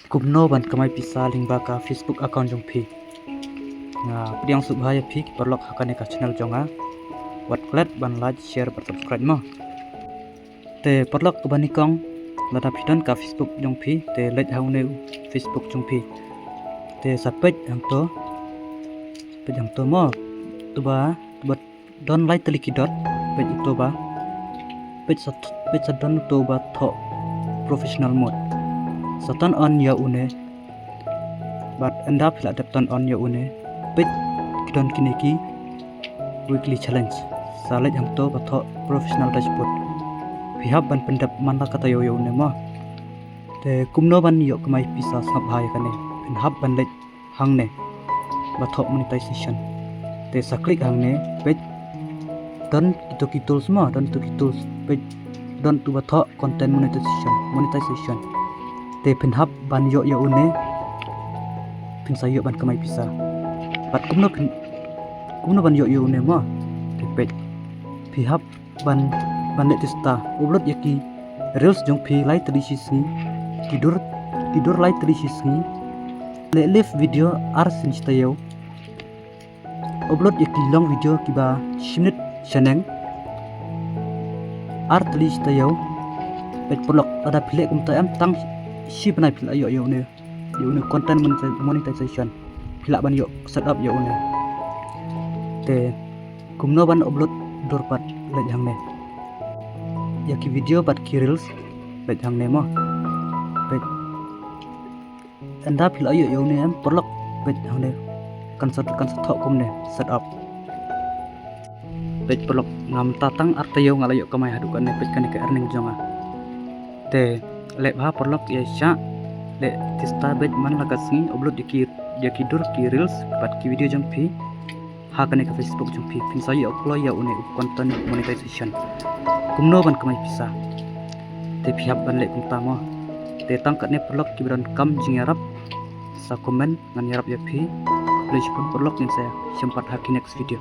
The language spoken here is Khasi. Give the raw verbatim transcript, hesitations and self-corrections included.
Kumno ban kamai pisa lyngba ka Facebook account jong phi. Nga pdiang sngewbha ïa phi ki paralok ha kane ka channel jong nga. Wat klet ban like, share bad subscribe mo. Te paralok, kaba nyngkong, lada phi don ka Facebook jong phi, te leit ha une u Facebook jong phi. Te sa peit hangto, peit hangto mo, uto ba, uto ba don lai tylli ki dot, peit uto ba, peit sa, peit sa don uto ba thoh professional mode. Sa turn on ïa une, bad ynda phi la dep turn on ïa une, peit ki don kine ki weekly challenge. Sa leit hangto ba thoh professional dashboard. Phi hap ban pyndep man la ka taïew ïa une mo. Te kumno ban ïoh kamai pisa sngewbha ïa kane, phin hap ban leit hangne ba thoh monetization. Te sa click hangne, peit don kito ki tools mo, don kito ki tools, peit don uto ba thoh content monetization, monetization. Te phin hap ban ïoh ïa une, phin sa ïoh ban kamai pisa. Bad kumno phin, kumno ban ïoh ïa une mo. Te peit, phi hap ban, ban leh tista, upload ïa ki reels jong phi lai tylli shi sngi, ki dur, ki dur lai tylli shi sngi. Leh live video ar sien shi taïew. Upload ïa ki long video kiba shi minit shaneng ar tylli shi taïew. Peit paralok, lada phi leh kumta em tang shi bnai phi la ïoh ïa une, ïa une content monetize-, monetization. Phi lah ban ïoh set up ïa une. Te kumno ban upload dur pat, leit hangne. Ïa ki video bad ki reels, leit hangne mo. Peit. Ynda phi la ïoh ïa une em paralok, peit hangne. Kan sa, kan sa thoh kumne, set up. Peit paralok, nga mynta tang ar taïew nga la ïoh kamai haduh katne, peit kane ka earning jong nga. Te leh bha paralok, ïa shah leh tista, peit man la ka sngi upload ïa ki, ïa ki dur ki reels bad ki video jong phi ha kane ka Facebook jong phi, phin sa ïoh kloi ïa une u content monetization. Kumno ban kamai pisa. Te phi hap ban leh kumta mo. Te tang katne paralok, kiba donkam jingïarap sa comment, ngan ïarap ïa phi. Khublei shibun paralok, ngin sa ïashem pat ha ki next video.